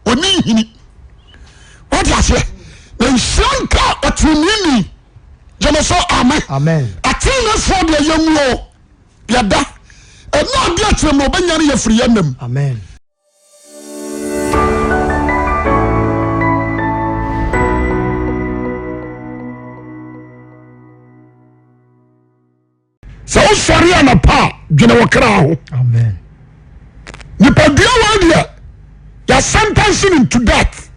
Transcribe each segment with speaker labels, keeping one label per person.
Speaker 1: Ɔni nhini. Wate aseɛ? Na nhyira nka ɔteneneeni. Gyeme so amen.
Speaker 2: Amen.
Speaker 1: Ateneneefoɔ deɛ yɛnwu o, yɛda. Ɛna adeɛ akyerɛ mu na ɔbɛnyane yɛ firi yɛn nam.
Speaker 2: Amen.
Speaker 1: Sɛ wosɔre anɔpa a dwene wo kra ho.
Speaker 2: Amen.
Speaker 1: Nipadua wei deɛ yɛasɛntɛnse no into death.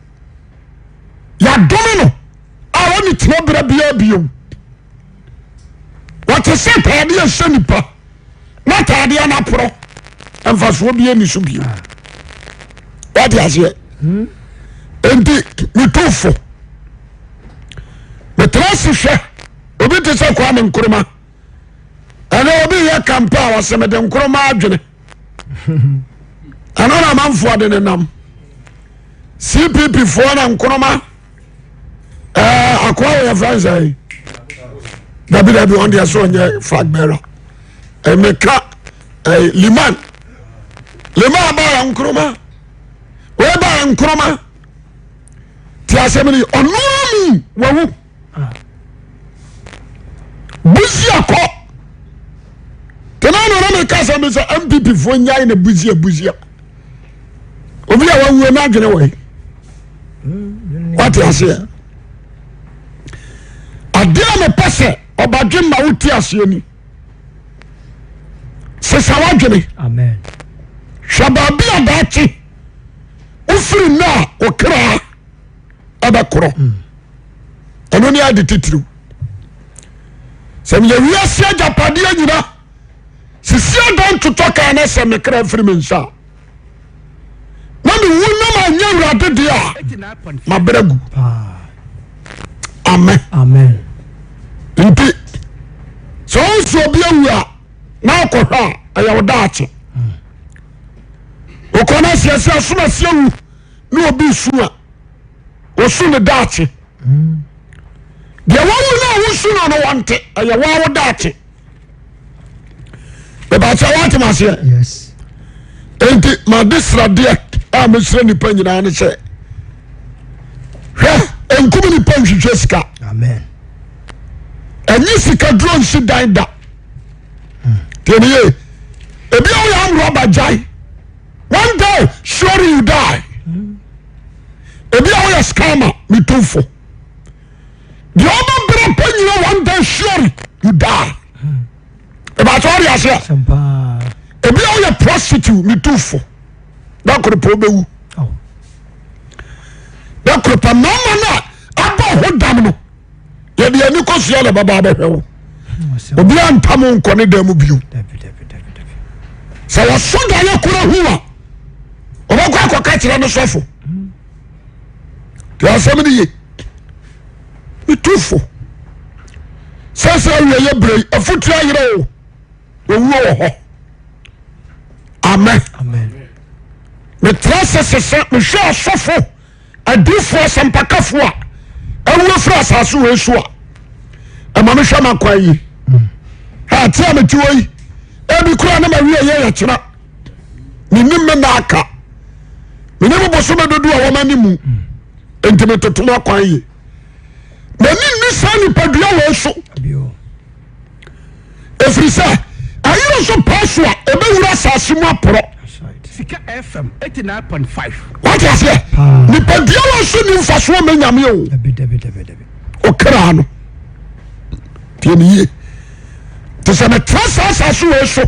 Speaker 1: Yɛadome no a wɔne tena berɛ biara bio. Wɔte sɛ ataadeɛ ɛhyɛ nipa na ataadeɛ no aporɔ mfasoɔ bi ani so bio. Wɔte aseɛ. Enti metu fo metra ase hwɛ obi te sɛ Kwame Nkrumah ɛnɛ obi yɛ kampa a wɔsɛ mede Nkrumah adwene ɛno na amanfoɔ de ne nam CPP foɔ na Nkrumah ɛɛ akoa wɔ yɛ fɛn sɛ dabi dabi wɔn deɛ sɛ ɔnyɛ flag bearer ɛmɛka ɛɛ Liman Liman ba yɛ Nkrumah wei ba yɛ Nkrumah te asɛm ni ɔno mu wawu. Busia kɔ tena na na meka sɛ me sɛ MPP foɔ nyae na busia busia obi a wawuo no adwene wɔ yi wate aseɛ adeɛ a mepɛ sɛ ɔbadwe ma wote aseɛ ni sesa w'adwene hwɛ baabi a daakye wofiri nnɛ a wokra ɛbɛkorɔ ɛno ne ade titiriw sɛ meyɛ wiase agyapadeɛ nyina sisi adan totɔ kaa na sɛ mekra firi me nsa a na mewu na manyɛ awurade deɛ a mabrɛ gu amen
Speaker 2: amen
Speaker 1: nti sɛ wonsi obi awu a na akɔhwɛ a ɛyɛ wo daakye wokɔ no asiasia asom asia wu ne obi su a osu ne daakye deɛ wawu no a wosu no no wɔnte ɛyɛ waa wo daakye bɛbɛkyɛ woatem aseɛ enti made sradeɛ a mesrɛ nnipa nyinaa ne sɛ hwɛ nkum nipa nhwehwɛ sika ɛnye sika duro nsi dan da tiɛniyɛ ebi a woyɛ amrɔba gyae one day surely you die ebi a woyɛ scammer metu fo deɛ ɔbɛ brɛ pɛ nyina one day surely you die ìbàtɛ ɔde aseɛ ebi a woyɛ prostitute metu fo dɔkoro pɛ ɔbɛwu dɔkoro pɛ mmarima no a abɔ ho dam no. Yɛde ani kɔ sua na bɛba abɛhwɛ wo. Obiara ntam nkɔ ne dan mu bio. Sɛ wɔso daeɛ kora hu a, wɔbɛkɔ akɔka kyerɛ ne sɔfo. Deɛ asɛm no ye. Metu fo. Sɛ sɛ awie yɛ berɛ yi, afotuo ayerɛ o. Owuo wɔ hɔ. Amen. Metra sɛ sɛ mehwɛ asɔfo adiifoɔ asɛmpakafoɔ a awu afiri asase wei so a ɛma mehwɛ m'akwan yi ate a mete hɔ yi ebi koraa na mawie yɛ yɛ kyena menim me nna aka menim bosome dodo a wɔma ne mu nti metoto m'akwan yi m'ani nni saa nipadua wei so ɛfiri sɛ ayerɛ so paa so a ɛbɛwura asase mu aporɔ.
Speaker 3: Sika FM 89.5.
Speaker 1: Wate aseɛ? Nipadua wɔ so ni mfasoɔ mɛ nyame o. Ɔkra no. Tie ne yie. Te sɛ metra saa asase wei so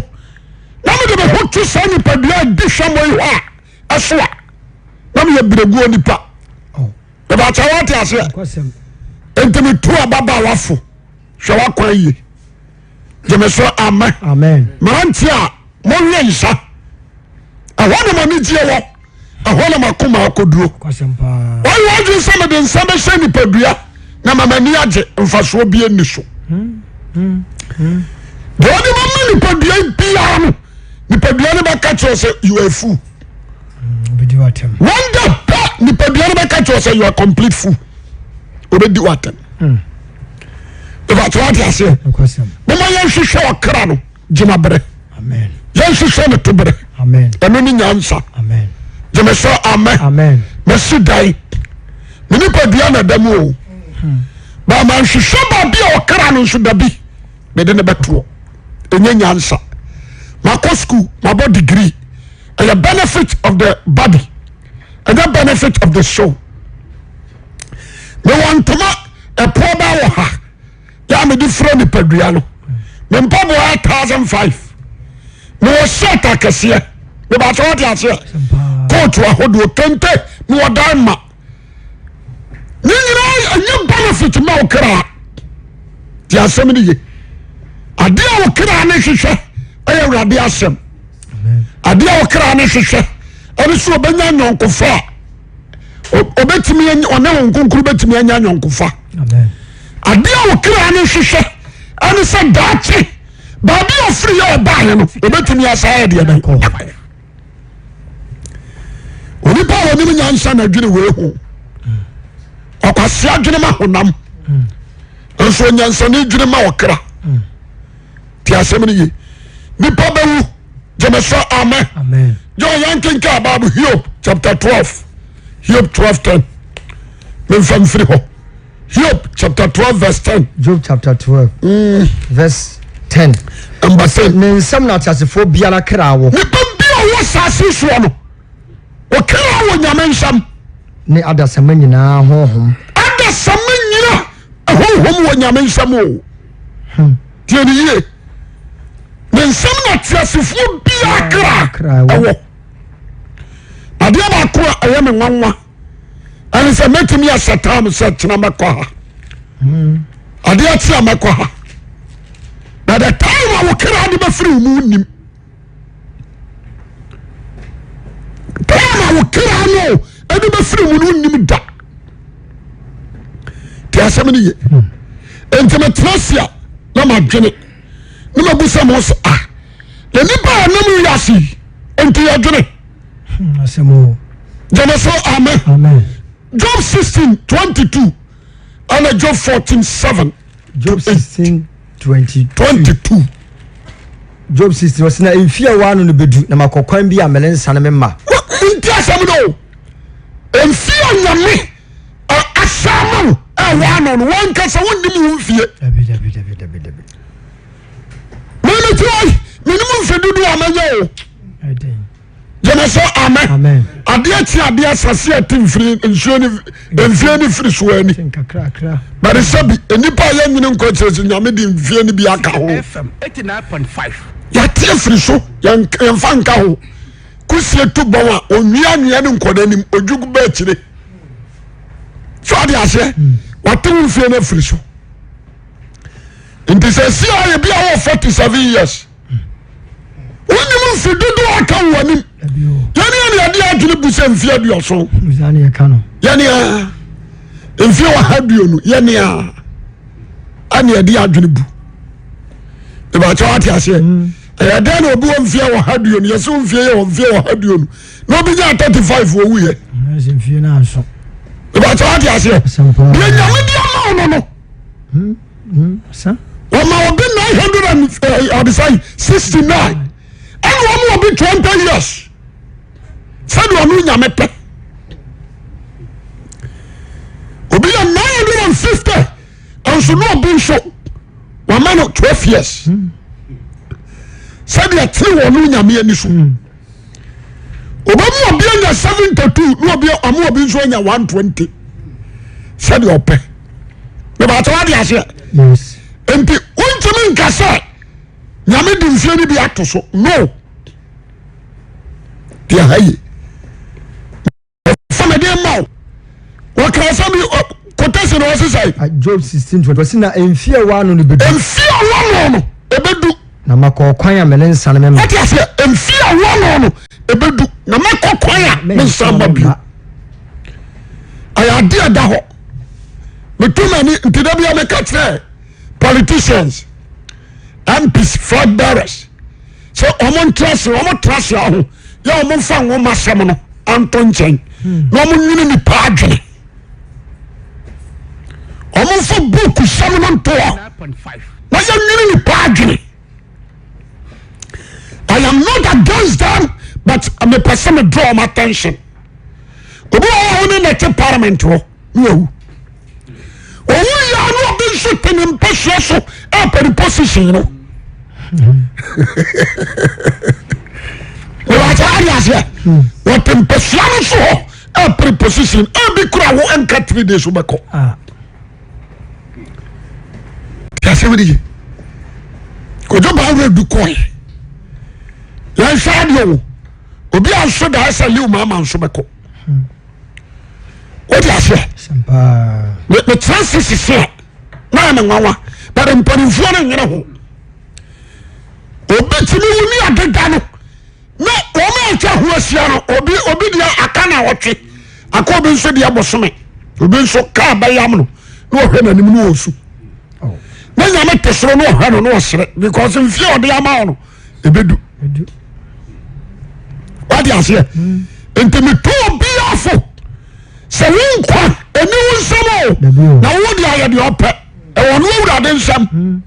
Speaker 1: na mede me ho to saa nipadua a di hwɛmmɔ yi hɔ a ɛso a na meyɛ berɛguo nipa. Ɛbɛkyɛ wate aseɛ? Nti metu ababaawa fo. Hwɛ w'akwan yie. Gyeme so amen. Mmeranteɛ a mowe nsa ɛhɔ na m'anigyeɛ wɔ ɛhɔ na m'akoma akɔduro. Wɔyɛ w'adwene sɛ mede nsa bɛhyɛ nipadua na ma m'ani agye mfasoɔ bi ani so. Deɛ ɔde bɛma nipadua biara no nipadua no bɛka kyerɛ sɛ you are a fool. One day pɛ nipadua no bɛka kyerɛ sɛ you are complete fool. Obɛdi w'atɛm. Ìbàtí w'ate aseɛ. Moma yɛnhwehwɛ ɔkra no gyina berɛ. Yɛnhwehwɛ ne to berɛ. Ɛno ne nyansa. Gyeme sɛ amen. Masi dan me nipadua na da mu o ba manhwehwɛ baabi a ɔkra no nso dabi mede ne bɛtoɔ. Ɛnyɛ nyansa. Makɔ school, mabɔ degree, ɛyɛ benefit of the body, ɛnyɛ benefit of the soul. Mewɔ ntoma ɛpoɔ baa wɔ ha yɛ a mede fira nipadua no, me mpaboa yɛ 1,500, mewɔ shirt akɛseɛ, mebakyɛ wɔte aseɛ, kootu ahodoɔ, kente, mewɔ dan ma ne nyinaa ɛnyɛ benefit ma wo kra. Te asɛm no ye. Adeɛ a wo kra ne hwehwɛ ɛyɛ Awurade asɛm. Adeɛ a wo kra ne hwehwɛ ɛne sɛ ɔbɛnya nyɔnkofa a ɔbɛtumi ɔne wo nkonkoro bɛtumi anya nyɔnkofa. Adeɛ a wo kra ne hwehwɛ ɛne sɛ daakye baabi a ɔfiri yɛ ɔbaeɛ no ɔbɛtumi asa ayɛ deɛ bɛn. Onipa a wɔnim nyansa na adwene wei ho. Ɔkwasea adwene ma honam, nso onyansani dwene ma ɔkra. Te asɛm no ye. Nipa bɛwu. Gyeme sɛ amen. John yɛnkenka Bible, Hiob chapter 12, Hiob 12 10. Memfa mfiri hɔ. Hiob chapter 12 verse 10.
Speaker 2: Job chapter 12 verse 10.
Speaker 1: Number 10.
Speaker 2: Ne nsam na ateasefoɔ biara kra wɔ.
Speaker 1: Nipa bi a ɔwɔ saase soɔ no, ɔkra wɔ Nyame nsam.
Speaker 2: Ne adasamma nyinaa honhom.
Speaker 1: Adasamma nyina honhom wɔ Nyame nsam o. Tie ne yie. Ne nsam na ateasefoɔ biara kra ɛwɔ. Adeɛ baako a ɛyɛ me nwanwa ɛne sɛ mɛtumi ahyɛ tam sɛ kyena mɛkɔ ha, adeɛ kye a mɛkɔ ha, na the time a wo kra de bɛfiri wo mu nnim. Time a wo kra no ɛde bɛfiri mu no nnim da. Te asɛm no ye. Nti metena se a na madwene na mabu sɛ mo sɛ ah, na nipa a nam wiase yi nti yɛdwene. Gyeme so amen. Job 16:22 ɛna Job 14:7.
Speaker 2: Job 16:22.
Speaker 1: 22.
Speaker 2: Job 16 ɔsɛ na mfie a wɔano no bɛdu na makɔ kwan bi a mele nsane me mma.
Speaker 1: Nti asɛm no o, mfie a Nyame ahyɛ ama wo a wɔano no, wankasa wonnim wo mfie.
Speaker 2: Dabi dabi dabi dabi dabi.
Speaker 1: Mene ti hɔ yi, menim mfe dodoɔ a manya o. Gyeme sɛ amen. Adeɛ kye adeɛ asase a te mfiri nsuo ne mfie ne firi so ani. Bɛde sɛ bi nnipa a yɛnwene nkɔ kyerɛ sɛ Nyame de mfie no bi aka ho. Yɛate afiri so, yɛmfa nka ho. Kusie tu bɔn a onwia anwea ne nkɔ n'anim, odwug ba akyire. So ade aseɛ, wate wo mfie no afiri so. Nti sɛ si a yɛ bi a wɔ 47 years. Wonim mfe dodoɔ aka wɔ anim. Yɛne ɛne ɛde adwene bu sɛ mfe 70, yɛne a mfe 120, yɛne a ɛne ɛde adwene bu. Ìbàkyɛ wate aseɛ. Ɛyɛ dɛn na obi wɔ mfe 120, yɛsɛ mfe yɛ wɔ mfe 120 na obi nya 35 wɔ wuyɛ. Ìbàkyɛ wate aseɛ. Deɛ Nyame de ama wo no, wɔma obi 969 ɛna wɔn obi 20 years sɛdeɛ ɔno Nyame pɛ. Obi yɛ 950 nso na obi nso wɔma no 12 years sɛdeɛ tene wɔn no Nyame ani so. Obɛmu obi anya 72 na obi ɔmo obi nso anya 120 sɛdeɛ ɔpɛ. Bɛbɛtɛ wade aseɛ. Nti wontumi nka sɛ Nyame de mfie no bi ato so no deɛ ha yi fa mede ma wo. Wɔka sɛ bi kotasi na ɔsesɛ.
Speaker 2: Job 16:20 ɔsi na mfie a wɔano no bɛdu.
Speaker 1: Mfie a wɔano no ɛbɛdu.
Speaker 2: Na makɔ kwan a mene nsane me ma.
Speaker 1: Wate aseɛ, mfie a wɔano no ɛbɛdu na makɔ kwan a me nsan ma bio. Ɛyɛ adeɛ ɛda hɔ. Metu m'ani nti da bia meka kyerɛ politicians, MPs, flag bearers sɛ ɔmo ntra se ɔmo tra se aho yɛ ɔmo nfa nwoma sɛm no anto nkyɛn na ɔmo nwene nipa adwene. Ɔmo nfa buuku sɛm no nto hɔ na yɛ nwene nipa adwene. I am not against them. But mepɛ sɛ me draw my attention. Obi wɔ hɔ a wo ne na te parliament hɔ ne wawu. Owu yɛ ano obi nso te ne mpɛsoa so ɛpɛ ne position no. Wɔwɔ ade aseɛ. Wɔte mpɛsoa no so hɔ ɛpɛ ne position. Ebi kura wo nka 3 days wobɛkɔ.
Speaker 2: Ah.
Speaker 1: Yasɛm de ye. Kojo Bawura du kɔɛ. Yɛnhwɛ adeɛ o. Obi a nso da ɛsɛ Liu Mama nso bɛkɔ. Wode aseɛ. Mekyerɛ se sisi a na yɛ me nwanwa. But mpanimfoɔ no nyere ho. Obi tumi wu ne adeda no na wɔn a atwa ho ahyia no obi obi deɛ aka na ɔtwe aka obi nso deɛ bosome obi nso kaa bɛyam no na ɔhwɛ n'anim na ɔsu
Speaker 2: oh.
Speaker 1: na nyame te soro na ɔhwɛ no na ɔsere because mfie ɔde ama no ebedu wade aseɛ hmm. nti metu obiara fo sɛ wo nkwa ɛni wo nsɛm o na wo de ayɛ deɛ ɔpɛ ɛwɔ no awurade nsɛm hmm.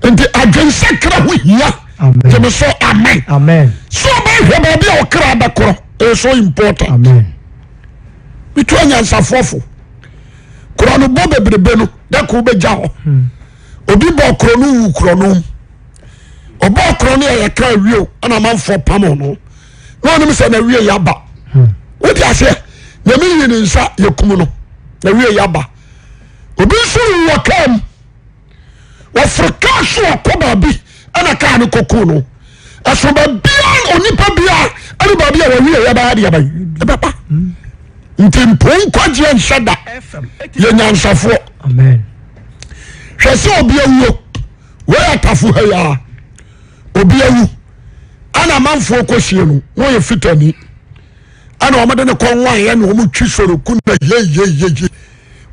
Speaker 1: nti adwensakra ho hia gyeme so amen sɛ ɔbɛhwɛ baabi a ɔkra bɛkorɔ ɛyɛ so important metu anyansafoɔ fo korɔ no bɔ bebrebe no dɛ ko wobɛgya hɔ hmm. obi bɔ korɔ no wu korɔ no mu ɔbɔ korɔ no yɛ ka awie o ɛna amanfoɔ pam no na ɔnim sɛ na awie yaba hmm. wode aseɛ nyame yi ne nsa yɛkum no na awie yaba obi nso wu wɔ kaa mu wɔforo kaa so ɔkɔ baabi ɛna kaa no kɔku no ɛso baabia onipa bia ɛne baabi a wɔwie yɛ bɛyɛ deɛ bɛyɛ ɛbɛba nti mpo nkwagyeɛ nhyɛ da yɛ nyansafoɔ hwɛ sɛ obi awuo wei atafo ha yi a obi awu ɛna amanfoɔ kɔsie no na ɔyɛ fitani ɛna wɔde ne kɔ nwan ɛna wɔn twi soroku na yeyeyeye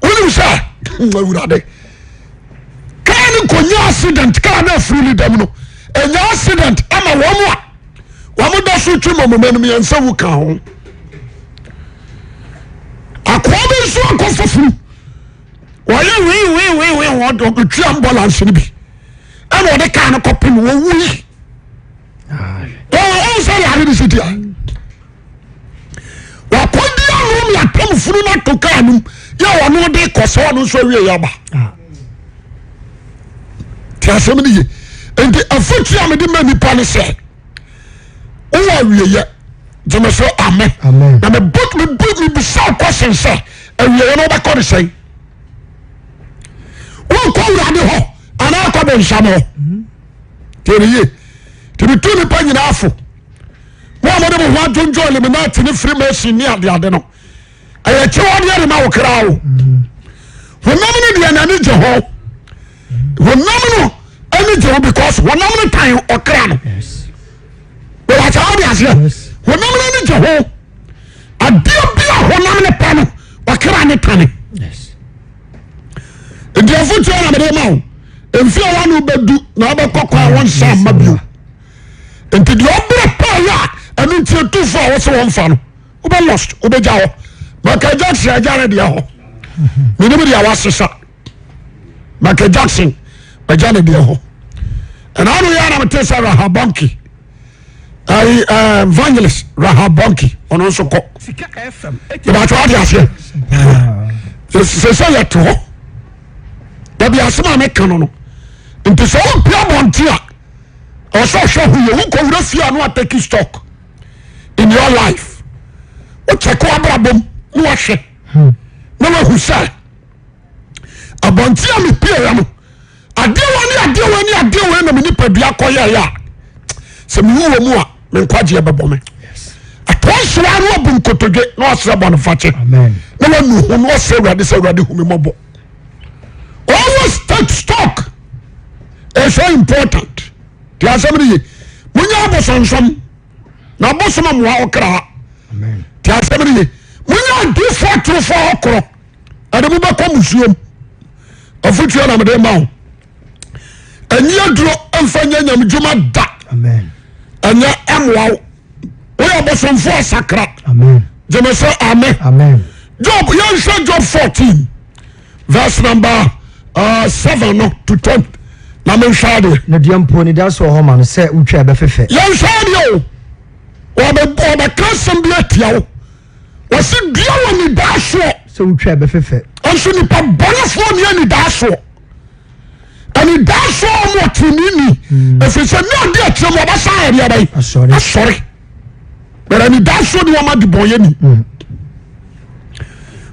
Speaker 1: wonim sɛ awurade kaa no nkɔnya accident kaa no afiri ne dam no ɛnya accident ama wɔn a wɔn da so twi mɔmɔmɔ no mmiɛnsa wu ka ho akoa bi nso akɔ foforo wɔyɛ wei wei wei wei wɔtwi ambulance no bi ɛna ɔde kaa no kɔpem wɔwui ɔn sɛ yare no si tia wakɔdi ano ne atam funu no ato kaa no mu yɛ ɔno de kɔ sɛ ɔno nso awie yɛ aba ah. te asɛm no ye nti afotu a mede ma nipa no sɛ wowɔ awieyɛ gyeme so amen na mebɔ mebisa wo question sɛ awieyɛ no wobɛkɔ ne sɛn wokɔ wurade hɔ anaa kɔ bonsam hɔ mm-hmm. tiɛni yie tìmí tu nipa nyinaa fo mo a mo de mo ho adwondwo eliminati ne freemason ne adeade no ɛyɛ kyewadeɛ de ma wo kra o honam no deɛ n'ani gye ho honam no ani gye ho because honam no tan ɔkra no wɔwɔ ade aseɛ honam no ani gye ho adeɛ bi a honam no pɛ no ɔkra no tane nti afotuo na mede ma wo mfe a wano bɛdu na wobɛkɔ kwan a wɔnsa mma bio nti deɛ ɔbrɛ paa yɛ a ɛno nti atufo a wɔsɛ wɔmfa no wobɛ lost wobɛgya hɔ Michael Jackson agya ne deɛ hɔ menim deɛ wasesa Michael Jackson agya ne deɛ hɔ ɛna ano yɛ anam te sɛ Rahab Bonke ayi eh, evangelist Rahab Bonke ɔno nso kɔ ìbàtò adi aseɛ sɛ sɛ yɛ te hɔ dabi asɛm a meka no no nti sɛ wompia abɔnten a ɔsɛ ɔhwɛ ho yɛ wokɔwura fie a na wataki stock in your life wokyɛke w'abrabɔ mu na wahwɛ na wahu sɛ abɔnten a mepieɛ no adeɛ wɔ ne adeɛ wɔ ne adeɛ wɔ na me nipadua kɔyɛeɛ a sɛ mewu wɔ mu a me nkwagyeɛ bɛbɔ me ɛtoɔ nsoa no abu nkotodwe na wasrɛ bɔnefakyɛ na wanu ho na wasrɛ awurade sɛ awurade hu me mmɔbɔ always take stock is so important te asɛm no ye munya abosonsom na abosom mmoa ɔkra te asɛm no ye munya adiifoɔ atorofoɔ ɔkorɔ ɛde mo bɛkɔ musuom afotuo na mede ma wo ɛnyɛ aduro mfa nyɛ nyamedwuma da ɛnyɛ ɛmoa wo woyɛ bosomfoɔ sakra gyeme sɛ amen Job yɛnhwɛ Job 14 verse number 7 no to 10 na menhwɛ adeɛ
Speaker 2: na deɛ mpo ne da so wɔ hɔ ma no sɛ wotwa ɛbɛfefɛ
Speaker 1: yɛnhwɛ adeɛ o. Ɔbɛka asɛm bi atia wo. Wɔsi dua wɔ nidaasoɔ.
Speaker 2: Sɛ wotwa ɛbɛfefɛ.
Speaker 1: Nso nipa bɔnefoɔ ni anidaasoɔ. Anidaasoɔ wɔn ɔtirinini. Efiri sɛ ne ɔdi akyire mu ɔbɛsa ayɛ deɛ bɛyi.
Speaker 2: Asɔre.
Speaker 1: Asɔre. Bɛrɛ anidaasoɔ ni wɔn adi bɔnyɛni.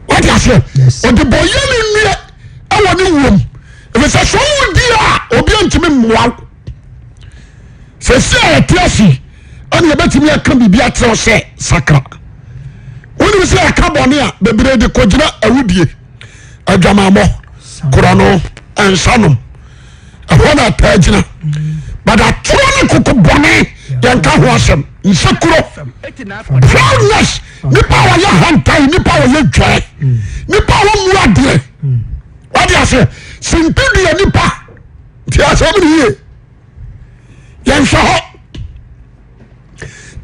Speaker 1: Wate aseɛ?
Speaker 2: Yes.
Speaker 1: Ɔde bɔnyɛni nue ɛwɔ ne wuom. Efiri sɛ sɛ ɔwɔ di a obi ntumi mmoa wo. Sɛsi a yɛte ase ɛna yɛbɛtumi aka biribi akyerɛ wo sɛ sakra. Wonim sɛ yɛka bɔne a bebree de kɔgyina awudie, adwamammɔ, korɔno, nsanom. Ɛhɔ na ɛtaa gyina. But atorɔ ne koko bɔne yɛnka ho asɛm. Nsekuro, proudness, nipa a wɔyɛ hantan, nipa a wɔyɛ dwɛɛ, nipa a wɔmmu adeɛ. Wade aseɛ, sintidua nipa. Nti asɛm no yie. Yɛnhwɛ hɔ.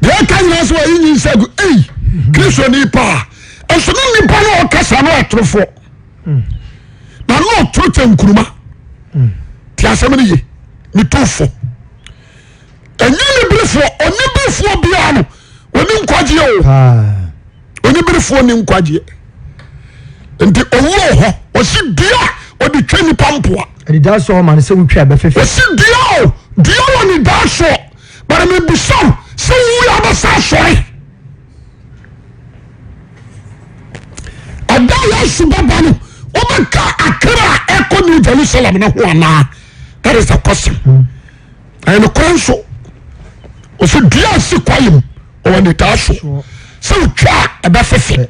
Speaker 1: Deɛ ɛka nyinaa sɛ wɔyi nyinsɛ gu. Ei, Kristoni paa. Nso ne nipa no a ɔkasa no ɔtorofoɔ. Na ne ɔtoro kyɛ nkuruma. Ti asɛm no ye. Metu fo. Ɛnyɛ niberefoɔ, oniberefoɔ biara no, ɔni nkwagyeɛ o. Oniberefoɔ ni nkwagyeɛ. Nti owuo hɔ, ɔsi dua ɔde twa nipa mpoa.
Speaker 2: Anidasoɔ ɔma no sɛ wotwa ɛbɛfefɛ.
Speaker 1: Ɔsi dua o, dua wɔ nidasoɔ. Bɛrɛ mi bisa o, sɛ wuwu a bɛsa asɔre. Ɛda Yesu bɛba no, wobɛka akra a ɛkɔ New Jerusalem no ho anaa? That is the question. Ɛyɛ nokorɛ nso. Ɔsɛ dua a si kwaeɛ mu ɔwɔ anidaasoɔ sɛ wotwa a ɛbɛfefe.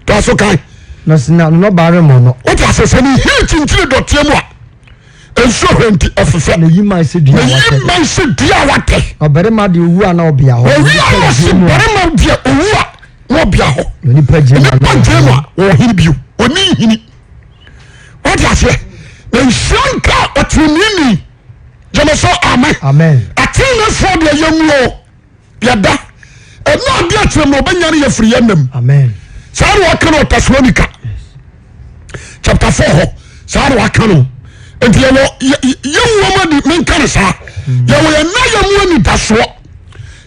Speaker 1: Toa so kan.
Speaker 2: Na sɛ na nnɔbaa remmɔ no.
Speaker 1: Wote ase sɛ ne hii kyinkyini dɔteɛ mu a nsuo hwɛ nti ɛfefɛ.
Speaker 2: Na yi man sɛ dua a
Speaker 1: Na yi
Speaker 2: watɛ.
Speaker 1: man sɛ dua a watɛ.
Speaker 2: Ɔbarima deɛ owu a na ɔbea hɔ.
Speaker 1: Owi
Speaker 2: Onipa
Speaker 1: a wɔsi
Speaker 2: gye mu a-
Speaker 1: barima deɛ owu a na ɔbea hɔ.
Speaker 2: Na onipa gye mu a na
Speaker 1: Nipa gye mu
Speaker 2: ɔwɔ
Speaker 1: a wɔwɔ hene bio. Ɔni nhini. Wote aseɛ? Na nhyira nka ɔteneneeni. Gyeme so amen.
Speaker 2: Amen.
Speaker 1: Ateneneefoɔ deɛ yɛnwu o, yɛda. Ɛna adeɛ akyerɛ mu na ɔbɛnya no yɛfiri yɛn nam.
Speaker 2: Amen.
Speaker 1: Saa na waka no Thessalonica chapter 4 hɔ. Saa na waka no. Nti yɛwɔ yɛwuo mu adi menka no saa. Yɛwɔ yɛn na yɛn mu anidasoɔ.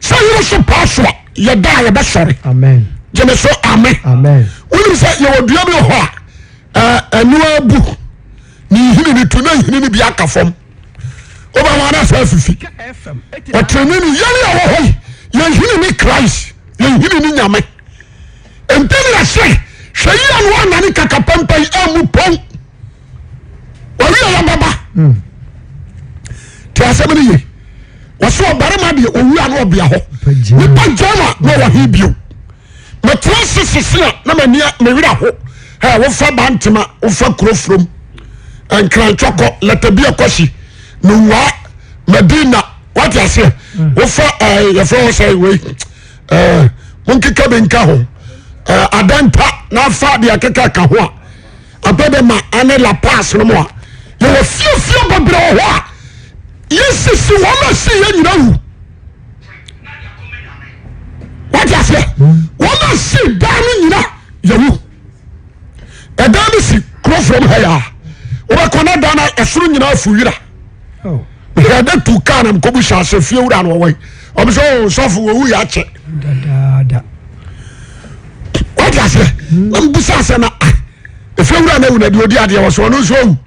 Speaker 1: Sɛ yere so paa so a yɛda a yɛbɛsɔre.
Speaker 2: Amen.
Speaker 1: Gyeme so amen.
Speaker 2: Amen.
Speaker 1: Wonim sɛ yɛwɔ dua bi wɔ hɔ a ɛno abu ne nhini no tu na nhini no bi aka fam. Wobɛma no sɛ afifi. Ɔtene ne yɛne a wɔ hɔ yi yɛn hini ne Christ yɛn hini ne Nyame. Nti ne yɛsɛ hwɛ yie no anane kaka pampa yi amu pɔn. Wɔwi a wɔbɛba. Te asɛm no ye. Wɔsɛ ɔbarima deɛ owu a na ɔbea hɔ. Nipa gyama na ɔwɔ he bio. Mɛtena ase sese a na m'ani me werɛ ho. Ɛ wofa Bantama, wofa kuro furom, Nkrantwɔkɔ, Lɛtɛbi Akwasi, Nungua, Madina, wate aseɛ. Wofa ɛɛ yɛfrɛ hɔ sɛ wei ɛɛ monkeka bi nka ho. Ɛɛ Adanta na afa deɛ keka ka ho a Abɛbɛma ane La Paz no mu a yɛwɔ fiefie bebree wɔ hɔ a yɛsisi wɔn a si yɛ nyina wu. Wate aseɛ? Wɔn a si dan no nyina yɛwu. Ɛdan no si kuro from ha yɛ a wobɛkɔ na dan no ɛsoro nyinaa afu wira.
Speaker 2: Oh.
Speaker 1: Mehwɛ dɛ tu kaa na mekɔbu hyɛ ase fie wura no wɔwɔ yi. Ɔmo sɛ oh sɔfo wɔwu yɛ akyɛ.
Speaker 2: Dadaada.
Speaker 1: Wate aseɛ? Na mbusa sɛ na ah efie wura no awu na deɛ odi adeɛ wɔ so ɔno nso awu.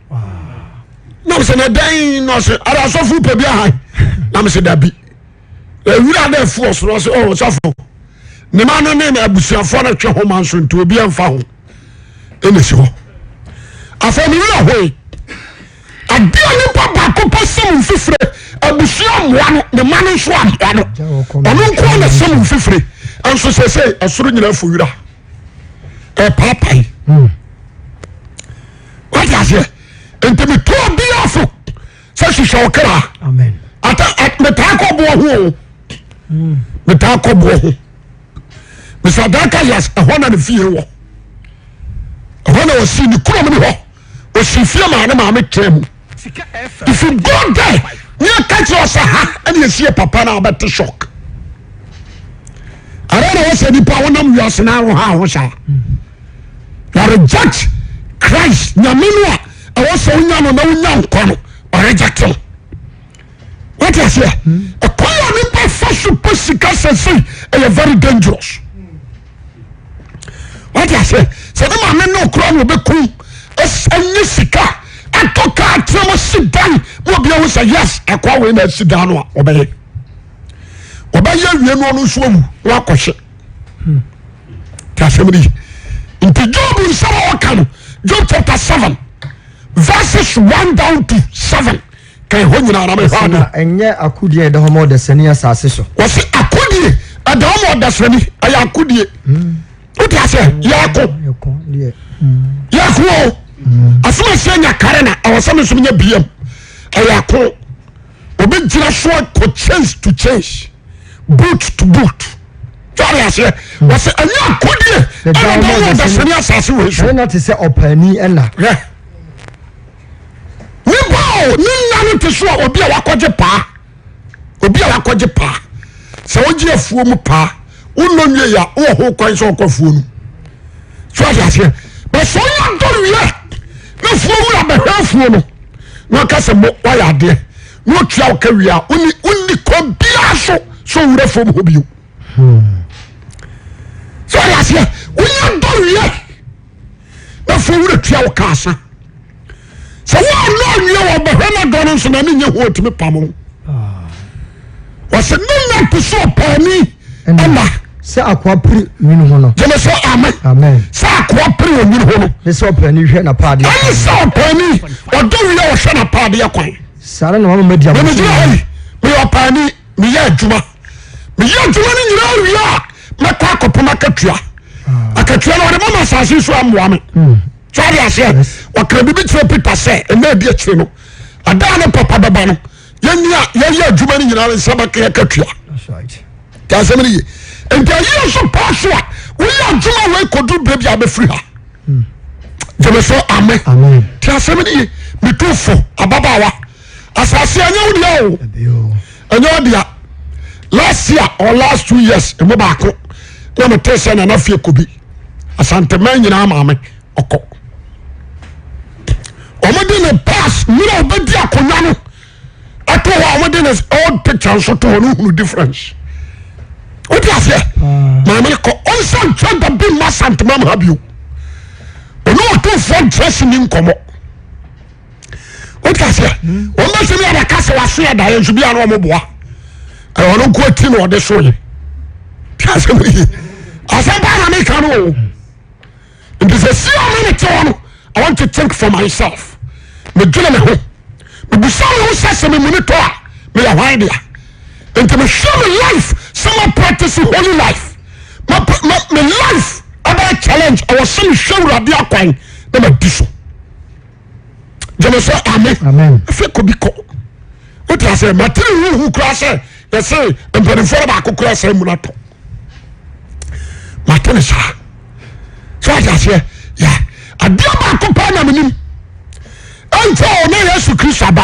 Speaker 1: Na mesɛ na dɛn na ɔsɛ ara sɔfo pɛ bi ahan. Na mesɛ dabi. Ewura no afu ɔsoro ɔsɛ oh sɔfo ne ma no ne abusuafoɔ no twe ho ma nso nti obi amfa ho ɛna si hɔ. Afei me werɛ hoe. Adeɛ a nipa baako pɛ sɛ mu mfifire abusua mmoa no ne ma no nso ammoa no ɔno nko ara na sɛ mu mfifire nso sɛ sɛ ɛsoro nyinaa fo wira ɛpaapae. Wate aseɛ? Nti metu obiara fo sɛ hwehwɛ wo kra.
Speaker 2: Amen.
Speaker 1: Ata metaa kɔ boɔ ho o. Metaa kɔ boɔ ho. Mr. Dakayas ɛhɔ na ne fie wɔ. Ɛhɔ na ɔsi ne kurom ne hɔ. Ɔsi fie maa ne maame tena mu. If you go there, ne ɛka kyerɛ ɔsɛ ha ɛna esi yɛ papa na abɛte shock. Ɛrɛ na wɔsɛ nipa wonam wiase na ahoha ho saa. Na reject Christ nyame no a ɛwɔ sɛ wonya no na wonya nkwa no ɔreject no. Wate aseɛ? Ɛkwan a nipa fa. yɛfa so pɛ sika sɛsei ɛyɛ very dangerous. Wate aseɛ? Sɛ ne maame ne okura na ɔbɛku ɛnyɛ sika atɔ kaa tena mu si dan ma obi ahu sɛ yes akoa wei na asi dan no a ɔbɛyɛ ɔbɛyɛ awie no ɔno nso awu na wakɔhye. Te asɛm no yi. Nti Job nsɛm a ɔka no Job chapter 7 verses 1 down to 7 ka ɛhɔ nyinaa na mehwɛ ade.
Speaker 2: Na ɛnyɛ akodie a ɛda hɔ ma ɔdasani asase so.
Speaker 1: Wɔsi akodie ɛda hɔ ma ɔdasani ɛyɛ akodie. Wote aseɛ yɛko yɛko o asomasi anya kare na ɛwɔ sɛ me nso menya bm ɛyɛ ako obi gyina so akɔ change to change boot to boot sɔre aseɛ wɔsɛ ɛnyɛ akodie ɛna ɛda hɔ ma ɔdasani asase wei so.
Speaker 2: Ɛna te sɛ ɔpaani ɛna.
Speaker 1: Hwɛ. Nipa o ne nna no te so a obi a wakɔgye paa obi a wakɔgye paa sɛ wogye afuo mu paa wonnɔ nwie a wowɔ ho kwan sɛ ɔkɔ afuo no so ate aseɛ bɛsɛ ɔnya dɔ wie na afuo wura bɛhwɛ afuo no na ɔka sɛ mo wayɛ adeɛ na ɔtua wo ka wie a wonni wonni kwan biara so sɛ owura fam hɔ bio so ate aseɛ wonya dɔ wie na afei wura tua wo ka asa sɛ woanɔ anwie wɔ bɛhwɛ no dɔ no nso na ne nyɛ ho ɔtumi pam wo wɔsɛ ne nna te sɛ ɔpaani ɛna
Speaker 2: sɛ akoa pere nwini ho no
Speaker 1: gyeme sɛ amen sɛ akoa pere wɔ nwini ho no
Speaker 2: ne sɛ ɔpaani hwɛ n'apaadeɛ
Speaker 1: ɛne sɛ ɔpaani ɔdɔ wie ɔhwɛ n'apaadeɛ kwan
Speaker 2: saa na wama madi
Speaker 1: abɔso meyɛ ɔpaani meyɛ adwuma meyɛ adwuma no nyinaa wie a mɛkɔ akɔpem akatua ah. akatua no ɔde mama asase so amoa me hmm. so ade aseɛ ɔka biribi kyerɛ Peter sɛ ɛna adi akyire no adaa ne papa bɛba no yɛni a yɛyɛ adwuma no nyinaa nsa bɛka akatua nti asɛm no ye nti ayie nso paa so a woyɛ adwuma wei kɔduru berɛ bi a bɛfiri ha hmm. gyeme so amen nti asɛm no ye metu fo ababaawa asase ɛnyɛ wo dea o ɛnyɛ wo dea last year or last 2 years emu baako na mo te sɛ nana fie kobi asanteman nyinaa maame ɔkɔ wɔn de ne pass nyina ɔbɛdi akonnwa no ɛto hɔ a wɔn de ne old picture nso to hɔ no hunu difference o ti aseɛ maame kɔ ɔnsa ntwa dabi mma asanteman ha bio ɔno ɔtumfoɔ nkyerɛ si ni nkɔmɔ. wote aseɛ wɔn bɛsɛ mi abɛka sɛ waso yɛ daeɛ nso bi a na wɔn boa ɛwɔ no nko ati na ɔde so yɛ te asɛm yi asɛm baa na meka no o nti sɛ si a me ne te hɔ no I want to think for myself medwene me ho mebusa me ho sɛ sɛ memuni tɔ a meyɛ hwan dea nti mehwɛ me life sɛ ma practice holy life ma me life ɛbɛyɛ challenge ɛwɔ sɛ mehwɛ awurade akwan na madi so gyeme sɛ amen afei kɔ bi kɔ wote asɛ matene huhu koraa sɛ yɛse mpanimfoɔ no baako koraa sɛ mu no atɔ matene saa sɛ wote aseɛ yɛ adeɛ baako paa na menim ɛnkyɛ ɔ na Yesu Kristo aba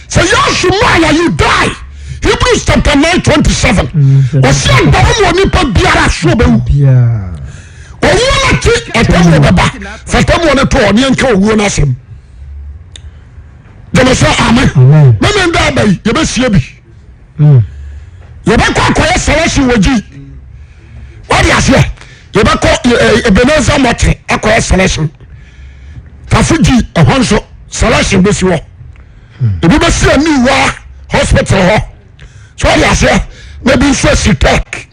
Speaker 1: sɛ Yesu maa yɛ you die Hebrews chapter 9 27 ɔsi agbara mu onipa biara so ɔbɛwu owuo no ti ɔtɛmuo bɛba fatamuo no to ɔne nka owuo no asɛm gyeme sɛ amen meme nda aba yi yɛbɛsie bi hmm. yɛbɛkɔ akɔyɛ selection wɔ gyi wade aseɛ yɛbɛkɔ Ebenezer mɔkyere akɔyɛ selection tafo gyi ɛhɔ nso selection bɛsi hɔ hmm. ebi bɛsi aniwa hospital hɔ so wade aseɛ na ebi nso asi tech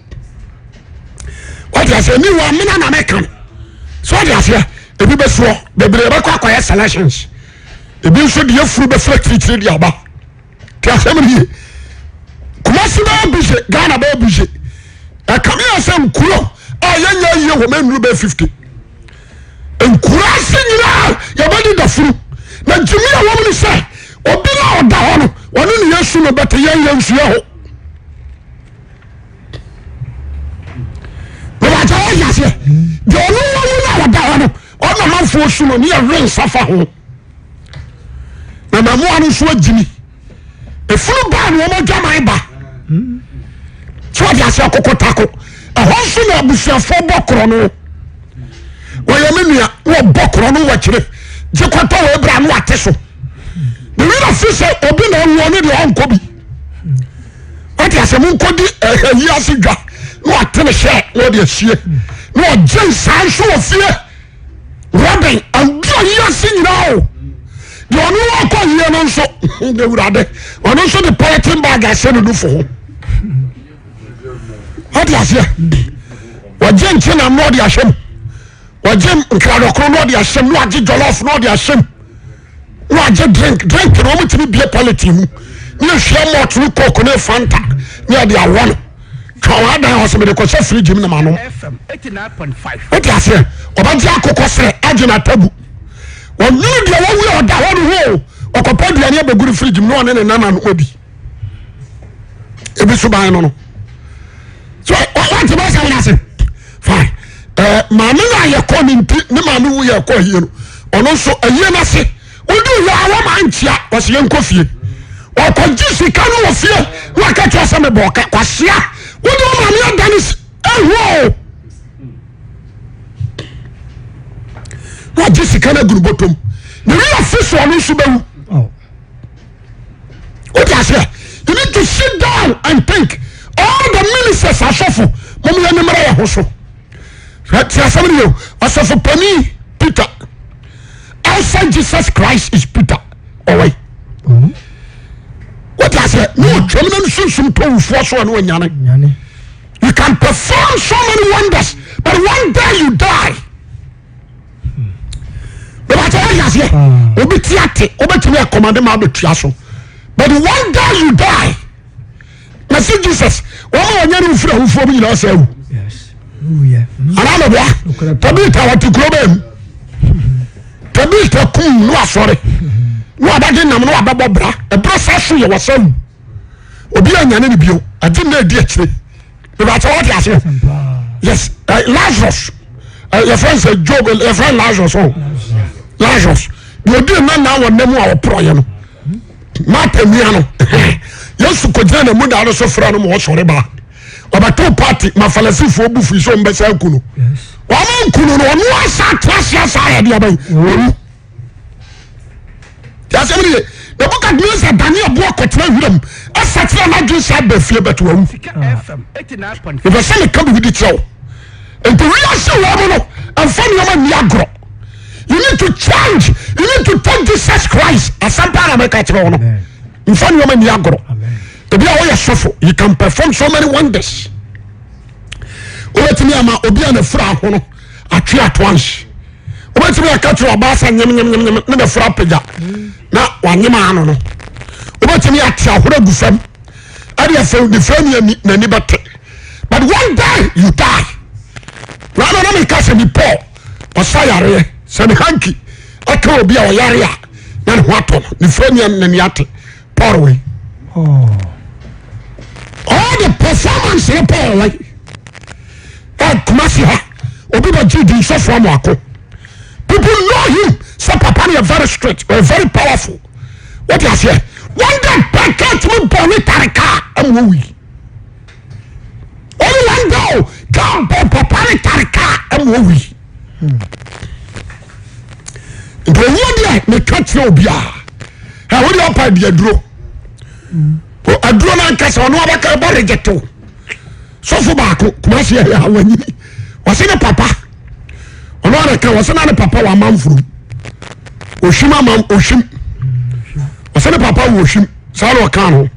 Speaker 1: wate aseɛ ni wɔ amena na meka no so wate aseɛ ebi bɛ soɔ bebree bɛkɔ akɔyɛ selections ebi nso deɛ furu bɛfiri akyirikyiri de aba te asɛm no yie Kumasi bɛyɛ busy Ghana bɛyɛ busy ɛkame yɛ sɛ nkuro a yɛnyɛ yie wɔ mɛnuru bɛyɛ 50 nkuro ase nyinaa yɛbɛde da furu na gyimi a wɔm ne sɛ obi na ɔda hɔ no ɔne ne yɛsu no bɛte yɛn yɛn nsuɛ hɔ bàtà wọ́n yà sẹ́ deɛ ɔno wɔn mu na ɔda hɔ no ɔna amanfoɔ su no ne yɛ we nsa fa ho na mmamoa no nso agyimi efunu baa na wɔn adwaman ba tí wɔde ase akoko tako ɛhɔ nso na abusuafoɔ bɔ korɔ no wɔyɛ me nua na wɔbɔ korɔ no wɔ akyire gye kɔtɔ wɔ ebira no ate so na wira fi sɛ obi na ɔwɔ ne deɛ ɔnkɔ bi. Wate asɛ monkɔdi ayi ase dwa na wate ne hyɛ na ɔde asie na ɔgye nsaa nso wɔ fie. Robin adi ayi ase nyinaa o. Deɛ ɔno wakɔ yie no nso awurade ɔno nso de polythene bag ahyɛ ne nufo ho. Wate aseɛ wɔgye nkyenam na ɔde ahyɛ mu wɔgye nkradɔkoro na ɔde ahyɛ mu na wɔgye jollof na ɔde ahyɛ mu. na wagye drink drink na wɔn tumi bie polythene mu ne ehwia malt ne coke ne fanta ne ɛde awɔ no twa wɔn adan hɔ sɛ mede kɔhyɛ fridge mu na ma nom wote aseɛ ɔbɛgye akokɔ srɛ agye na tabu wɔnwene deɛ wɔwu a ɔda hɔ no ho ɔkɔpɛ aduane abɛgu ne fridge mu na ɔne ne nana no adi ebi so ban no no so wɔte bɛ sɛ wɔn ase fine ɛɛ maame no a yɛkɔ ne nti ne maame wu yɛ kɔ ayie no ɔno nso ayie no ase wodi yɛ awɔ maa nkyia wɔsi yɛn nkɔ fie ɔkɔgye sika no wɔ fie na waka kyerɛ sɛ mebɔ ɔka kwasia wodi wɔn maame adane ehu o na wagye sika no agu ne bɔtɔm na wi afi so ɔno nso bɛwu. Oh. What I say? You need to sit down and think. All the ministers asɔfo mo yɛ ne mmerɛ yɛ ho so. Ti asɛm ni o asɔfo panin Peter outside Jesus Christ is Peter ɔwɛ. What I say? Ne otwam na nsunsum tɔ wufoɔ so a ne wanyane. You can perform so many wonders but one day you die. bɛbàtɛ wọ́n yà aseɛ obi ti ate wobɛtumi akɔmande ma abɛtua so but one day you die na si Jesus wɔn a wɔnyɛ ne nfiri awufoɔ mu nyinaa sɛ awu anaa mɛboa Tabita wɔte kuro bɛn mu Tabita kum no asɔre na wabɛgye nam na wabɛbɔ bra ɛbrɛ saa so yɛ wɔsɛ wu obi anyane ne bio agye na edi akyire. ìbàtɛ wọ́n ti aseɛ yes eh, Lazarus eh, yɛ fɛn sɛ Job yɛ fɛn Lazarus o Lazarus deɛ odi nna na wɔ nam a ɔporɔ yɛ no Martha nua no Yesu kò gyina na mu da no so fira no ma ɔsɔre ba ɔbɛto party ma Farisifoɔ bu fi so ɔmo bɛsɛ aku no wɔn nku no no ɔno asa atra ase asa ayɛ deɛ bɛn owu. Asɛm no ye. Nebukadnezar dane aboa kɔtena wiram ɛsakyera n'adwene saa ba fie bɛto wawu. Mepɛ sɛ meka biribi de kyerɛ wo. Nti wiase wɔ mu no ɛmfa nneɛma nni agorɔ. You need to change. You need to take Jesus Christ. Asɛm paa na meka kyerɛ wo no. Mfa nneɛma nni agorɔ. Ebi a woyɛ sɔfo, you can perform so many wonders. Wobɛtumi ama obi a n'afura ahono atwe ato anhye. Wobɛtumi aka kyerɛ ɔbaa sɛ nyem nyem nyem nyem ne n'afura apagya na wanyem ano no. Wobɛtumi ate ahoro agu fam ɛde afei ne fira ni ani n'ani bɛte. But one day you die. Na na meka sɛ ni Paul ɔsa yareɛ sɛ ne hanky ɛka obi a ɔyare a na ne ho atɔ no ne fira ni n'ani ate. Paul wei. Oh. All the performance ne Paul wei. Kumasi ha obi bɛ gye di nsɔfo amoako. People know him sɛ papa no yɛ very strict or very powerful. What you say? One day pɛ kaa tumi bɔ ne tare kaa ɛmu owi. Only one day o kaa bɔ papa ne tare kaa ɛmu owi. Nti owuo deɛ meka kyerɛ obiara. Ɛ wo deɛ ɔpa di aduro. Aduro no ankasa ɔno abɛka ɛbɔ reject o. Sɔfo baako Kumasi ɛyɛ awanyini. Wɔsi ne papa ɔno ara ka wɔsi na ne papa wɔ amanfurum. Ohwim ama ohwim. Wɔsi ne papa wɔ ohwim saa na ɔka no.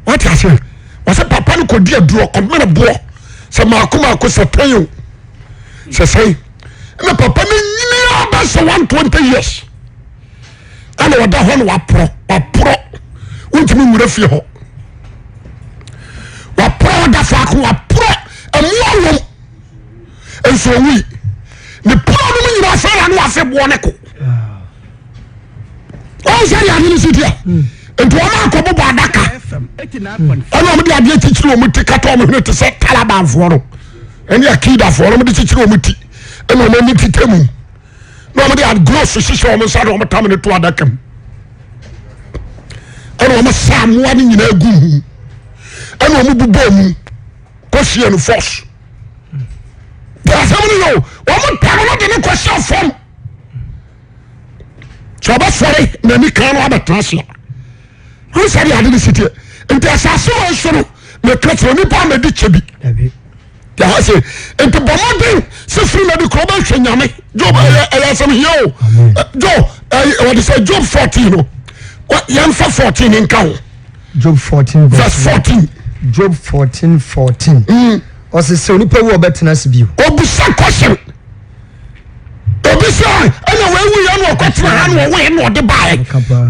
Speaker 1: Wɔte aseɛ wɔsi papa no kɔ di aduro ɔkɔmene boɔ sɛ maako maako sɛ tɛn o sɛ sɛn ɛna papa no nyini abɛ sɛ 120 years. Ɛna ɔda hɔ na waporɔ waporɔ wontumi nwura fie hɔ waporɔ ɔda faako waporɔ ɛmoa wɔm nso owui ne porɔ no mu nyinaa fɛ na ne wafe boɔ ne ko wɔn sɛ deɛ ade no si teɛ nti wɔn akɔ bobɔ adaka ɛna wɔn de adeɛ kyikyiri wɔn ti kata wɔn hwene te sɛ Talibanfoɔ no ɛne Akidafoɔ no wɔn de kyikyiri wɔn ti ɛna wɔn ani tete mu. Na wɔn de gloves hyehyɛ wɔn nsa de wɔn tam ne to adaka mu ɛna wɔn sa mmoa no nyinaa gu mu ɛna wɔn bubɔ mu kɔsie no force deɛ asɛm no yɛ o wɔn tam no de ne kɔhyɛ fam sɛ ɔbɛsɔre n'ani kan no abɛtena ase a wɔn sɛ de ade no si teɛ nti asase wɔn so no. Meka kyerɛ nipa a mɛdi kyɛ bi. Yàrá sɛ nti bɔ mmɔden sɛ firi na de kura ɔbɛhwɛ nyame. Job ɛyɛ ɛyɛ asɛm hia o. Job ɛyɛ wɔde sɛ Job 14 no yɛnfa 14 nka ho.
Speaker 2: Job 14
Speaker 1: verse 14.
Speaker 2: Job 14 14. Ɔsɛ sɛ onipa wu ɔbɛtena ase bio.
Speaker 1: Obisa question. Obi sɛ ɛna wawu yɛ na ɔkɔtena ha na ɔwɔ yɛ na ɔde baeɛ.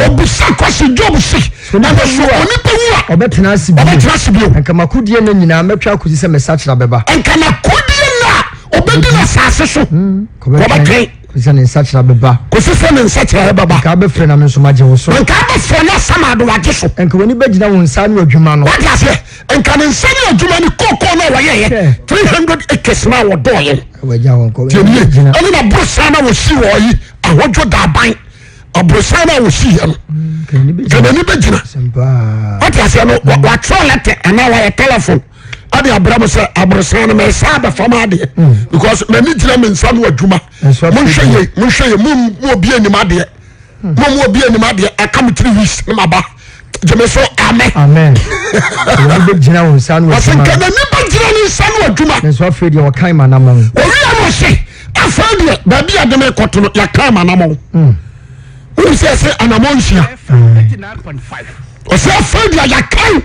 Speaker 1: Obisa question Job se ɛna so onipa wu a
Speaker 2: ɔbɛtena ase bio.
Speaker 1: Ɔbɛtena ase bio.
Speaker 2: Nka makodie nna nyinaa mɛtwa akɔsi sɛ me sakyera bɛba.
Speaker 1: Nka makodie nna a ɔbɛdi no asase so. Ɔbɛtwɛn.
Speaker 2: Kɔsi sɛ ne nsakyera bɛba.
Speaker 1: Kɔsi sɛ ne nsakyera bɛba.
Speaker 2: Nka abɛfrɛ na me nso magye wo so.
Speaker 1: Nka abɛfrɛ na sama de wagye so.
Speaker 2: Nka w'ani bɛgyina wo nsa ano adwuma no.
Speaker 1: Wate aseɛ? Nka ne nsa ne adwuma ne kookoo no a wɔyɛeɛ 300 acres no a wɔdɔɔyɛ. Tiɛnie ɛne na aborosan no a wɔsi wɔ yi ahodwo daaban aborosan no a wɔsi yɛ no nka n'ani bɛgyina. Wate aseɛ no wɔatwerɛ lɛtɛ anaa wɔayɛ telephone ade abrɛ mo sɛ aborosan no mɛsa abɛfa m adeɛ because m'ani gyina me nsa no adwuma. Monhwɛ yie, monhwɛ yie, mo obi anim adeɛ. Mo mu obi anim adeɛ aka me 3 weeks ne ma ba gyeme so amen.
Speaker 2: Amen. Wɔn bɛ gyina wɔn nsa ano
Speaker 1: adwuma. Wɔsɛ n'ani bɛ gyina ne nsa ano adwuma.
Speaker 2: Nanso afei deɛ wɔkan ma anamɔn.
Speaker 1: Owia no ɔse afei deɛ baabi a deme kɔto no yɛkan ma anamɔn. Wọ́n sɛ ɛsɛ anamɔn nsia. Ɔsɛ afei deɛ yɛkan.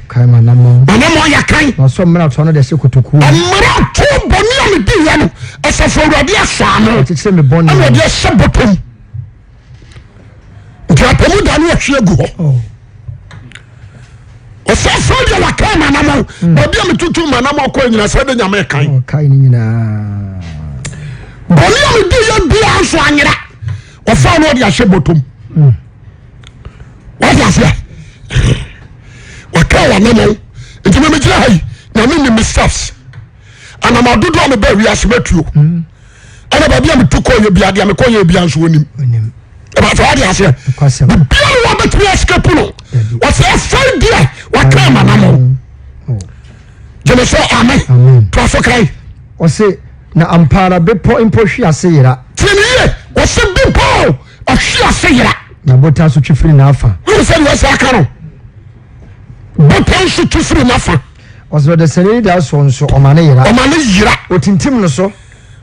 Speaker 2: Kan ma anamɔn.
Speaker 1: Anamɔn yɛkan.
Speaker 2: Na ɔsɔ mmarato no de hyɛ kotokuo.
Speaker 1: Mmarato bɔne a medi yɛ no asafo awurade asɔ ano.
Speaker 2: Ɔkyekyere me bɔne.
Speaker 1: Ɛna ɔde ahyɛ bɔtɔm. Nti apɔmu da no ɔhwe agu hɔ.
Speaker 2: Oh.
Speaker 1: Ɔsɛ afei deɛ wakan ma anamɔn. Baabi a metutu ma anamɔn kɔ nyina sɛ de nyame kan.
Speaker 2: Ɔkae ne nyinaa.
Speaker 1: Bɔne a medi yɛ biara nso anyera. Ɔfa no ɔde ahyɛ bɔtɔm. Wate aseɛ? Waka w'anamɔn. Nti me megyina ha yi, nyame nim me steps. Anamɔn dodoɔ a meba wiase matuo. Ɛna baabi a metu kɔ yɛ bia deɛ mekɔ yɛ bia nso onim. Ɛbɛsɛ wate aseɛ? Bibia ne wabɛtumi escape no. Wɔsɛ afei deɛ waka m'anamɔn. Gyeme so amen. Toa so kan.
Speaker 2: Ɔse na ampa ara bepɔ mpo hwe ase yera.
Speaker 1: Tie ne yie. Ɔse bepɔ ɔhwe ase yera.
Speaker 2: Na botan nso twe firi n'afa.
Speaker 1: Wohu sɛ deɛ ɔsɛ aka no, botan nso twe firi n'afa.
Speaker 2: Ɔsɛ ɔdasani ani da soɔ nso ɔma ne yera.
Speaker 1: Ɔma ne yera.
Speaker 2: Ɔtintim no so.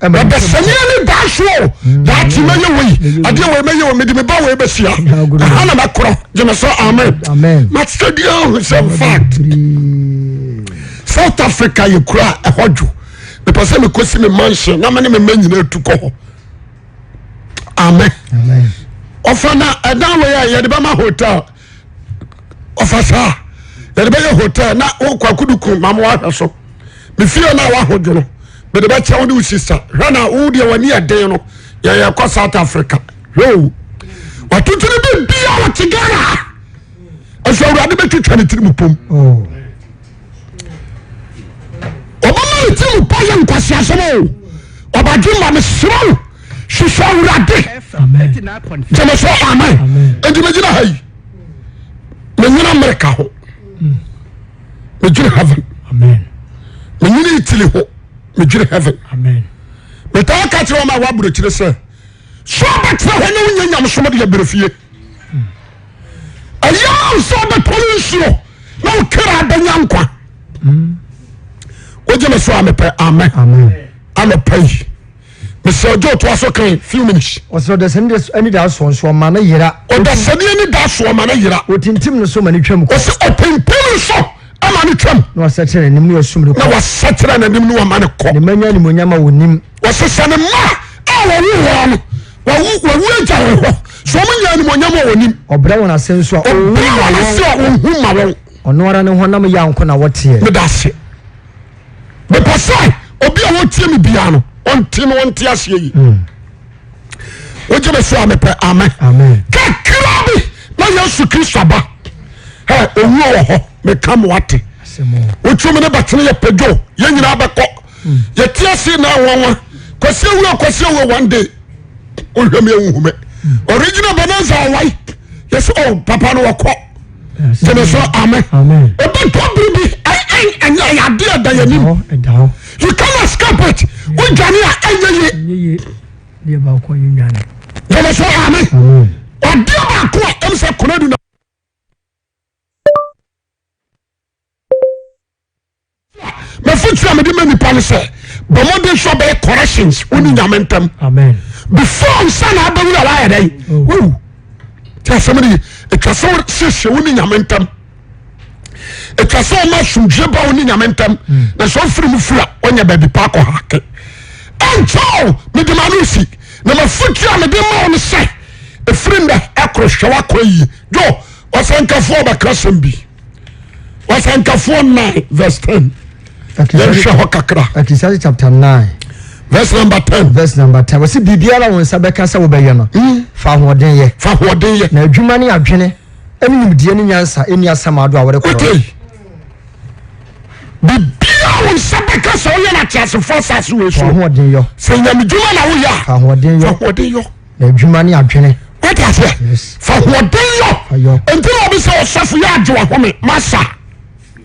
Speaker 1: Ɔdasani ani da soɔ daakye mɛyɛ wei adeɛ wei mɛyɛ wei mede me ba wei bɛsia ɛha na mɛkorɔ gyeme so amen.
Speaker 2: Amen.
Speaker 1: Masɛdeɛ ahu sɛ fact South Africa yɛ kuro a ɛhɔ dwo mepɛ sɛ mekɔsi me mansion na mene me mma nyinaa tu kɔ hɔ. Amen. Ɔfa na ɛdan wei a yɛde bɛma hotel ɔfa saa yɛde bɛyɛ hotel na wokɔ akuduku ma mo ahwɛ so me fie no a wahodwo no mede bɛkyɛ wo ne wo sista hwɛ na wo deɛ w'ani ɛden no yɛyɛ kɔ South Africa hwɛ o watoto no bi bia wɔte Ghana ha ɛsɛ awurade bɛtwitwa ne tiri mu pom
Speaker 2: oh.
Speaker 1: Ɔbɛma ne tiri mu pa yɛ nkwaseasɛm o. Ɔbadwe ma mesrɛ wo hwehwɛ awurade. Gyeme so amen. Enti megyina ha yi menyina Amerika ho medwene heaven menyina Italy ho medwene heaven. Metaa ka kyerɛ wɔn a wɔaburokyire sɛ sɛ ɔbɛtena hɔ na wonya nyamesom deɛ brɛ fie. Ɛyɛ ma wo sɛ wobɛtɔ no nsuo na wo kra bɛnya nkwa. Wogye me so a mepɛ amen. Anɔpa yi mesɛ ɔgye ɔtoa so kan few minutes.
Speaker 2: Ɔsɛ ɔdasani anidasoɔ nso ɔma no yera.
Speaker 1: Ɔdasani anidasoɔ ɔma no yera.
Speaker 2: Ɔtintim no so ma no twam kɔ.
Speaker 1: Ɔsɛ ɔtintim no so ama no twam.
Speaker 2: Na wasɛkyerɛ n'anim ne wasum no kɔ.
Speaker 1: Na wasɛkyerɛ n'anim ne wama no kɔ.
Speaker 2: Ne mma nya animuonyam a wɔnim.
Speaker 1: Ɔsɛ sɛ ne mma a wɔwo wɔn no wawu wawu agya wɔn hɔ so wɔn nya animuonyam a wɔnim.
Speaker 2: Ɔbrɛ wɔn ase nso a ɔnhu
Speaker 1: ma wɔn. Ɔbrɛ wɔn ase a ɔnhu ma wɔn.
Speaker 2: Ɔno ara ne honam yaw nko na wɔteɛ.
Speaker 1: Meda ase. Mepɛ sɛ obi a wɔtie me biara no ɔnte no ɔnte aseɛ yi. Wogye me so a mepɛ amen. Kakra bi na Yesu Kristo aba. Ɛ owuo wɔ hɔ meka mo ate. Wotumi ne bɛtene yɛ pɛdwo yɛn nyinaa bɛkɔ. Yɛte ase na nwanwa. Kwasi awuo kwasi awuo one day. Wohwɛ me ahuhu me. Original bonanza ɔwai. Yɛsɛ oh papa no wɔkɔ. Gyeme so amen. Ɛbɛtɔ bere bi ɛnyɛ ɛyɛ adeɛ ɛda yɛn anim. You can escape it. Wodwane a ɛnyɛ yie. Gyeme so amen. Adeɛ baako a ɛm sɛ konadu na. nipa no sɛ bɔ mmɔden sɛ ɔbɛyɛ corrections wo ne nyame ntam before nsa na abɛwu a wayɛ dɛn oh. wawu ti asɛm no ye ɛtwa sɛ siesie wo ne nyame ntam ɛtwa sɛ ɔma asomdwie ba wo ne nyame ntam hmm. na sɛ ɔfiri mu firi a ɔnyɛ baabi pa akɔ hake ɛnkyɛw mede ma no si na mafotu a mede ma wo no sɛ ɛfiri nnɛ ɛkoro hwɛ woakɔ yie dwo ɔsɛnkafoɔ bɛka asɛm bi Ɔsɛnkafoɔ 9 verse 10. Yɛnhwɛ hɔ kakra.
Speaker 2: Ecclesiastes chapter 9.
Speaker 1: Verse number 10.
Speaker 2: Verse number 10. Wɔsi biribiara wɔn nsa bɛka sɛ wobɛyɛ no. Hmm. Fa ahoɔden yɛ.
Speaker 1: Fa ahoɔden yɛ.
Speaker 2: Na adwuma ne adwene ɛne nimdeɛ ne nyansa ɛni asɛm ado a wɔde korɔ.
Speaker 1: Wote. Biribiara wɔn nsa bɛka sɛ woyɛ no ateasefoɔ asase wei so.
Speaker 2: Fa ahoɔden yɔ.
Speaker 1: Sɛ nyamedwuma na woyɛ a.
Speaker 2: Fa ahoɔden yɔ.
Speaker 1: Fa ahoɔden yɔ.
Speaker 2: Na adwuma ne adwene.
Speaker 1: Wate aseɛ? Fa hoɔden yɔ. Nti na obi sɛ ɔsɔfo yɛ agye wahome. Masa.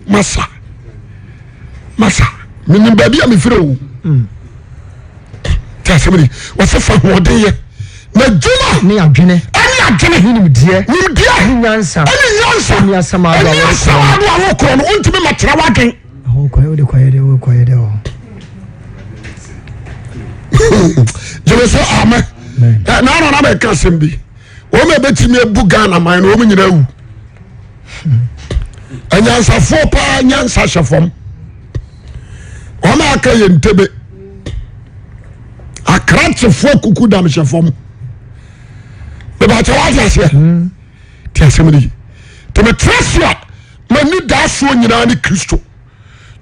Speaker 1: Masa. Masa. Menim baabi a mefiri o. Hmm. Te asɛm ni. Wɔsɛ fa hoɔden yɛ. Na adwuma.
Speaker 2: Ne adwene.
Speaker 1: Ɛne adwene.
Speaker 2: Ne nimdeɛ.
Speaker 1: Nimdeɛ.
Speaker 2: Ne nyansa.
Speaker 1: Ɛne nyansa.
Speaker 2: Ɛne asɛm ado
Speaker 1: a wɔkorɔ no. Ɛne asɛm ado a wɔkorɔ no. Wontumi mɛtena w'adwene. Gyeme so amen. Na na na bɛka asɛm bi. Wɔn a ɛbɛtumi abu Ghana man no wɔn nyinaa awu. Anyansafoɔ paa nyansa hyɛ fam. Wɔn a aka yɛ ntebe. Akrakyefoɔ kuku dam hyɛ fam. Bɛbɛkyɛ wɔate aseɛ. Te asɛm no yi. Tẹmɛtẹrɛ se a m'ani daa soɔ nyinaa ne Kristo.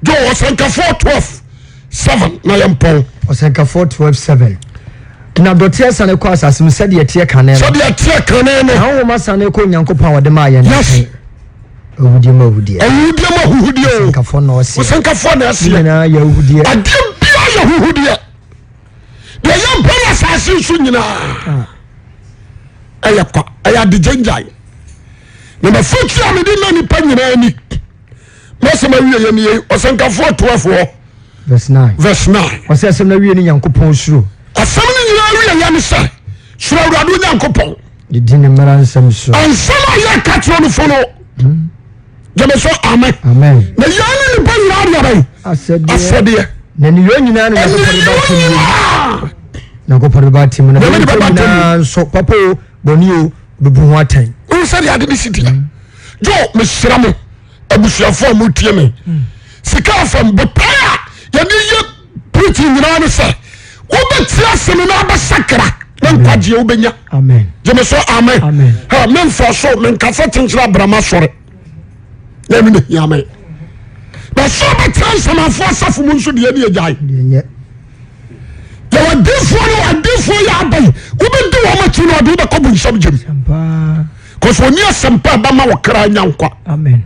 Speaker 1: Joe Ɔsɛnkafoɔ 12 7 na yɛn pɔn.
Speaker 2: Ɔsɛnkafoɔ 12 7. Na dɔteɛ sane kɔ asase mu sɛdeɛ ɛteɛ kane no.
Speaker 1: Sɛdeɛ ɛteɛ kane no.
Speaker 2: Na honhom asane kɔ Onyankopɔn a ɔde maa yɛn no nkyɛn. Ahuhudeɛ mu ahuhudeɛ.
Speaker 1: Ahuhudeɛ mu ahuhudeɛ o.
Speaker 2: Ɔsɛnkafoɔ na ɔseɛ.
Speaker 1: Ɔsɛnkafoɔ na ɛseɛ.
Speaker 2: Ne nyinaa yɛ ahuhudeɛ.
Speaker 1: Adeɛ biara yɛ ahuhudeɛ. Deɛ yɛbɔ no asase so nyinaa ah. ɛyɛ kwa, ɛyɛ adegyengyae. Na mafotu a mede ma nipa nyinaa ni. Masɛm awie yɛ nie, Ɔsɛnkafoɔ 12 hɔ.
Speaker 2: Verse 9.
Speaker 1: Verse 9.
Speaker 2: Ɔsɛ asɛm no awie ne Nyankopɔn suro.
Speaker 1: Asɛm no nyinaa awie yɛ ne sɛ suro Awurade Onyankopɔn.
Speaker 2: De di ne mmara nsɛm so.
Speaker 1: Nsɛm a yɛka kyerɛ no fo no. Hmm. Gyeme so amen.
Speaker 2: Amen.
Speaker 1: Na yɛn ne nipa nyinaa deɛ bɛn.
Speaker 2: Asɛdeɛ.
Speaker 1: Asɛdeɛ.
Speaker 2: Na ne yɛ nyinaa ne Nyankopɔn de ba atemmu. Nyankopɔn de ba atemmu na
Speaker 1: Nyame de bɛba
Speaker 2: nipa nyinaa nso papa o bɔne o bɛbu ho atɛn.
Speaker 1: Wohu sɛdeɛ ade ne si teɛ. Jo mesrɛ mo abusuafoɔ a motie me. Sika afam botae a yɛde yɛ preaching nyinaa ne sɛ wobɛtie asɛm no abɛsakra na nkwagyeɛ wobɛnya.
Speaker 2: Amen.
Speaker 1: Gyeme so amen.
Speaker 2: Amen.
Speaker 1: Ha memfa so menkasa kyenkyere abrama sɔre. Na ɛno na hia me. Na sɛ wobɛtena nsɛmafoɔ asafo mu nso deɛ ne agyae.
Speaker 2: Deɛ nyɛ.
Speaker 1: Yɛwɔ adiifoɔ ne adiifoɔ yɛ aba yi wobɛdi wɔn akyi no ɔde wobɛkɔ bonsam gyam
Speaker 2: Paa.
Speaker 1: kɔsɛ ɔni asɛmpa a ɛbɛma wo kra nya nkwa
Speaker 2: Amen.